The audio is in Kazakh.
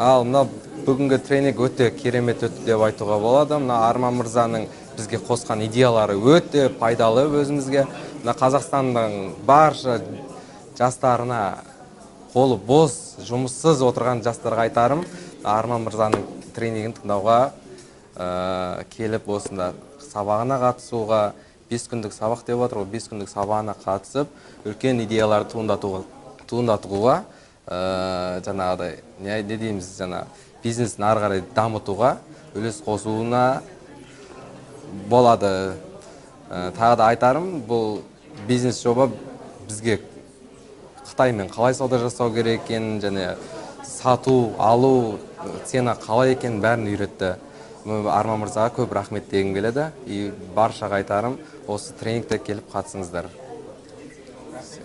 Ал мына бүгінгі тренинг өте керемет өтті деп айтуға болады. Мына Арман мырзаның бізге қосқан идеялары өте пайдалы өзімізге. Мына Қазақстанның барша жастарына, қолы бос, жұмыссыз отырған жастарға айтарым, Арман мырзаның тренингін тыңдауға келіп, осында сабағына қатысуға, 5 күндік сабақ деп отыр ғой, 5 күндік сабағына қатысып, үлкен идеяларды туындатуға, жаңағыдай, не дейміз, жаңа бизнесін ары қарай дамытуға үлес қосуына болады. Тағы да айтарым, бұл бизнес жоба бізге Қытаймен қалай сауда жасау керек екенін және сату, алу, цена қалай екенін бәрін үйретті. Арман мырзаға көп рахмет дегім келеді. И баршаға айтарым, осы тренингте келіп қатысыңыздар.